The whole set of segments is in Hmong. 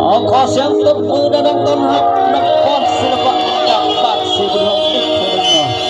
Hos kho siab tub pw dab dab tau hab nab poj xi lab paj cam paj xi pw hlo pib pw dab no.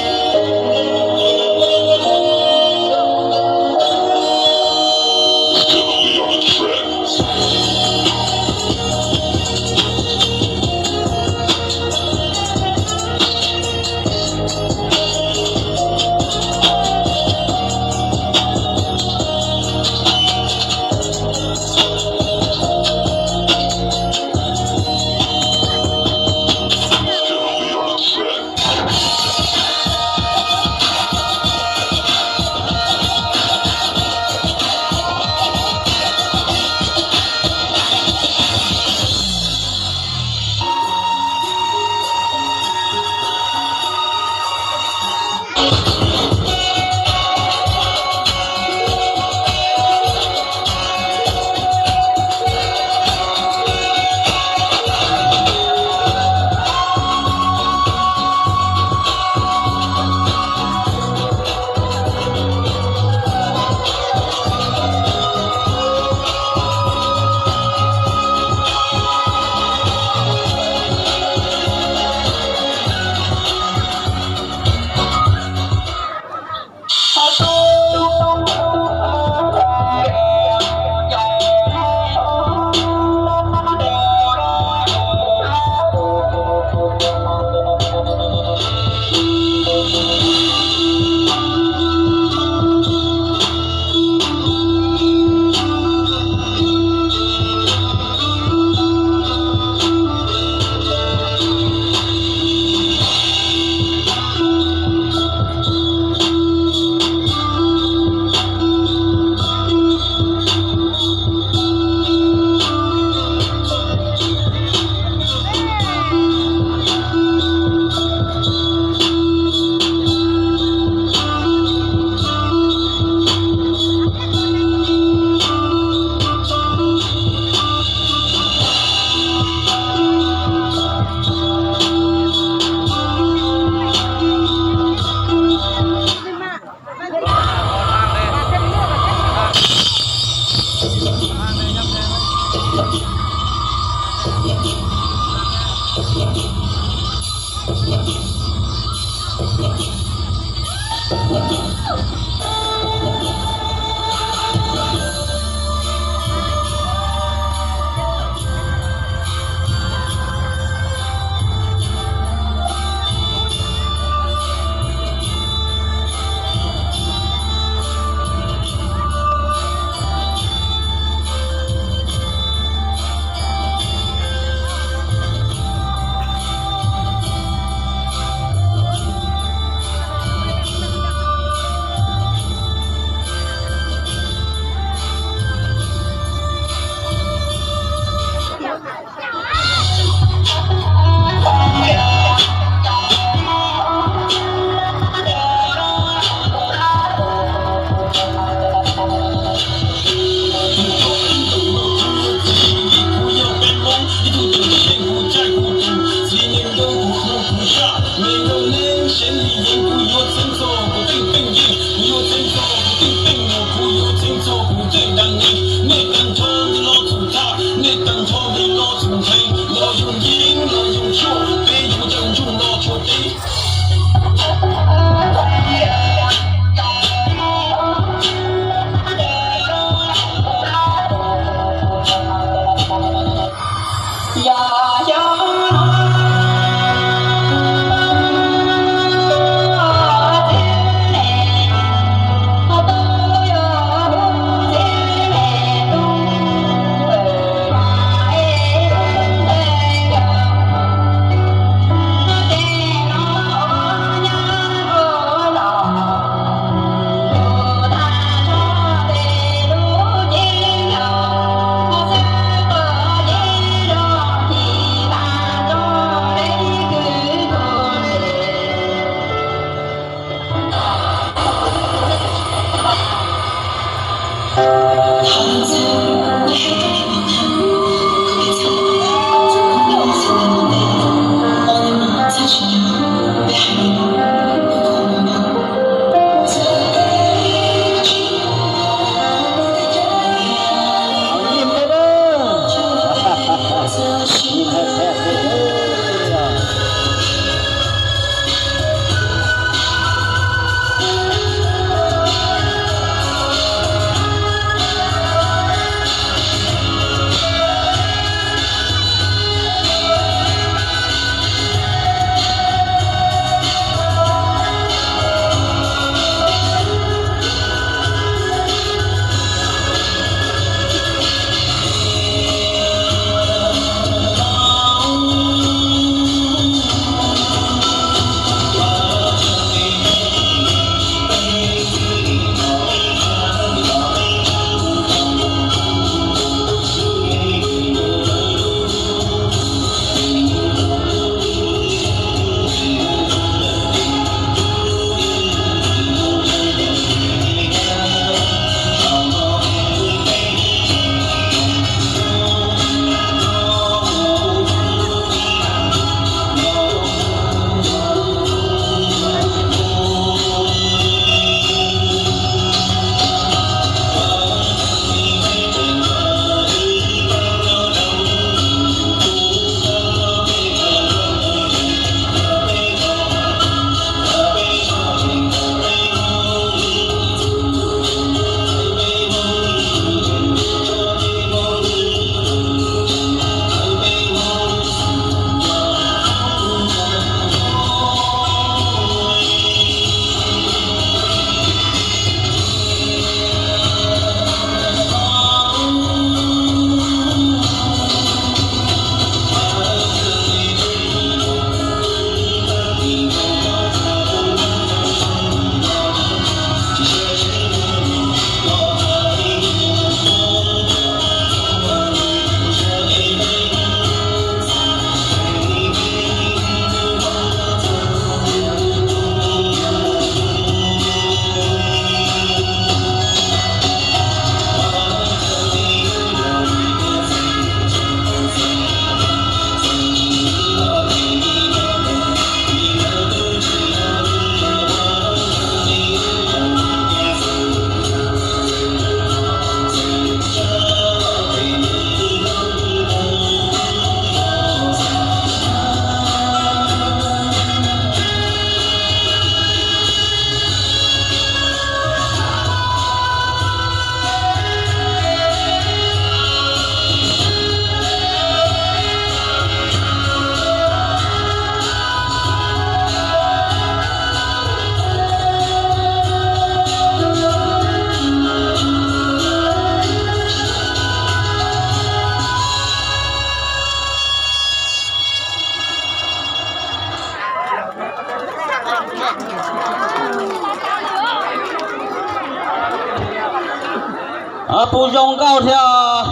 Kuj zoo nkauj thiab.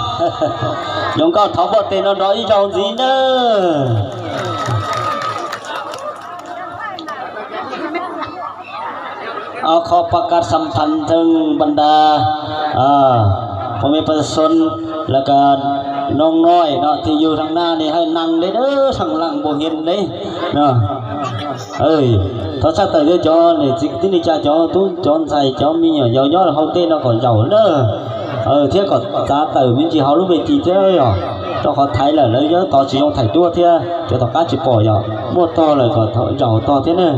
Zoo nkauj, thov npoj tes no nrov ib zaug ntxiv nawb. Ao kho pa ka xam thanh thơng bần đà, à, pho me pa son, lawv ka noo noi no thi yug thang na ni hơi năng đấy đó, sẵn lặng bộ hiền đấy. Thov tshaj tawm cov niam txiv kwv tij neej tsa, cov tub cov ntxhais, cov me nyuam yaus nyob hauv tej no kom zaum na. Thiab kom txav tawm me ntsis hauv lub ves tis thiab yog, rau qhov thaiv lawm lawv yog tod tsis zoo thaiv duab thiab, cov tom qab tsis pom yog muaj tog lawm kom zaum tog thiab na.